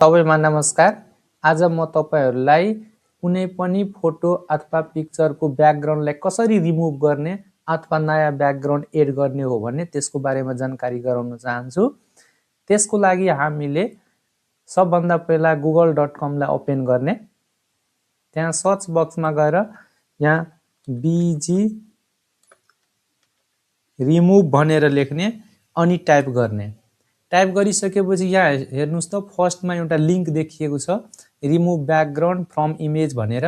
सबैमा नमस्कार। आज म तपाईहरुलाई कुनै पनि फोटो अथवा पिक्चरको ब्याकग्राउन्डलाई कसरी रिमुभ गर्ने अथवा नयाँ ब्याकग्राउन्ड एड गर्ने हो भने त्यसको बारेमा जानकारी गराउन चाहन्छु। त्यसको लागि हामीले सबभन्दा पहिला google.com लाई ओपन गर्ने। त्यहाँ सर्च बक्समा गएर यहाँ बीजी रिमुभ भनेर लेख्ने अनि टाइप गर्ने। टाइप गरिसकेपछि यहाँ हेर्नुस् त फर्स्टमा एउटा लिंक देखिएको छ रिमुभ ब्याकग्राउन्ड फ्रम इमेज भनेर।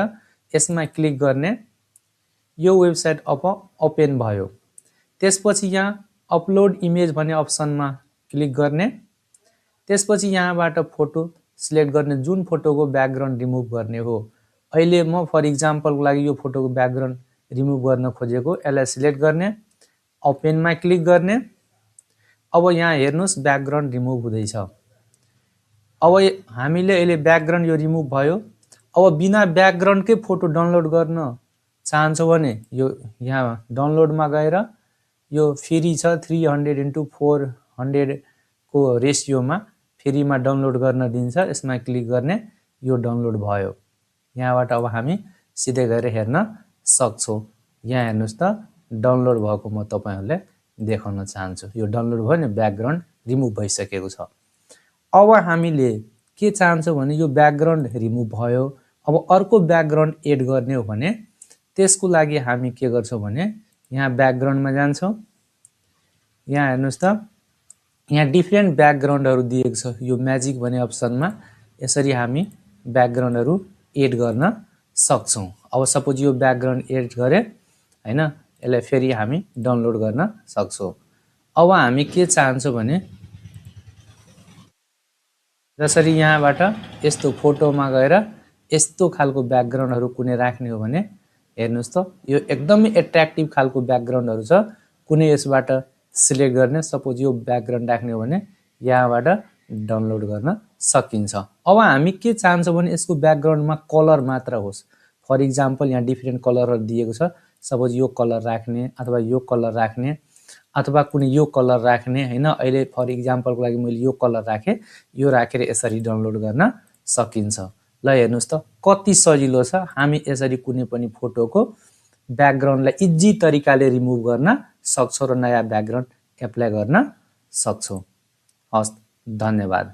यसमा क्लिक गर्ने। यो वेबसाइट ओपन भयो। त्यसपछि यहाँ अपलोड इमेज भन्ने अप्सनमा क्लिक गर्ने। त्यसपछि यहाँबाट फोटो सिलेक्ट गर्ने जुन फोटोको ब्याकग्राउन्ड रिमुभ गर्ने हो। अहिले म फर एक्जाम्पलको लागि यो फोटोको ब्याकग्राउन्ड रिमुभ गर्न खोजेको। यसलाई सिलेक्ट गर्ने, ओपनमा क्लिक गर्ने। अब यहाँ हेर्नुस् ब्याकग्राउन्ड रिमुभ हुँदैछ। अब हामीले अहिले ब्याकग्राउन्ड यो रिमुभ भयो। अब बिना ब्याकग्राउन्डकै फोटो डाउनलोड गर्न चाहन्छौ भने यो यहाँ डाउनलोडमा गएर यो फ्री छ 300x400 को रेशियोमा फ्रीमा डाउनलोड गर्न दिन्छ। यसमा क्लिक गर्ने। यो डाउनलोड भयो। यहाँबाट अब हामी सिधै गएर हेर्न सक्छौं। यहाँ हेर्नुस् त डाउनलोड भएको म तपाईहरुलाई देखाउन चाहन्छु। यो डाउनलोड भयो नि, ब्याकग्राउन्ड रिमुभ भइसकेको छ। अब हामीले के चाहन्छौं भने यो ब्याकग्राउन्ड रिमुभ भयो। अब अर्को ब्याकग्राउन्ड एड गर्ने हो भने त्यसको लागि हामी के गर्छौं भने यहाँ ब्याकग्राउन्डमा जान्छौं। यहाँ हेर्नुस् त यहाँ डिफरेन्ट ब्याकग्राउन्डहरु दिएको छ। यो म्याजिक भन्ने अप्सनमा यसरी हामी ब्याकग्राउन्डहरु एड गर्न सक्छौं। अब सपोज यो ब्याकग्राउन्ड एड गरे हैन, यसलाई फेरि हामी डाउनलोड गर्न सक्छौं। अब हामी के चाहन्छौं भने जसरी यहाँबाट यस्तो फोटोमा गएर यस्तो खालको ब्याकग्राउन्डहरु कुनै राख्ने हो भने हेर्नुस् त यो एकदमै एट्र्याक्टिभ खालको ब्याकग्राउन्डहरु छ। कुनै यसबाट सिलेक्ट गर्ने, सपोज यो ब्याकग्राउन्ड राख्ने हो भने यहाँबाट डाउनलोड गर्न सकिन्छ। अब हामी के चाहन्छौं भने यसको ब्याकग्राउन्डमा कलर मात्र होस्। फर एक्जाम्पल यहाँ डिफरेन्ट कलरहरु दिएको छ। सपोज यो कलर राख्ने अथवा यो कलर राख्ने अथवा कुनै यो कलर राख्ने हैन। अहिले फर एक्जाम्पलको लागि मैले यो कलर राखे। यो राखेर यसरी डाउनलोड गर्न सकिन्छ। ल हेर्नुस् त कति सजिलो छ। हामी यसरी कुनै पनि फोटोको ब्याकग्राउन्डलाई इजी तरिकाले रिमुभ गर्न सक्छौं र नयाँ ब्याकग्राउन्ड एप्लाई गर्न सक्छौं। हस्, धन्यवाद।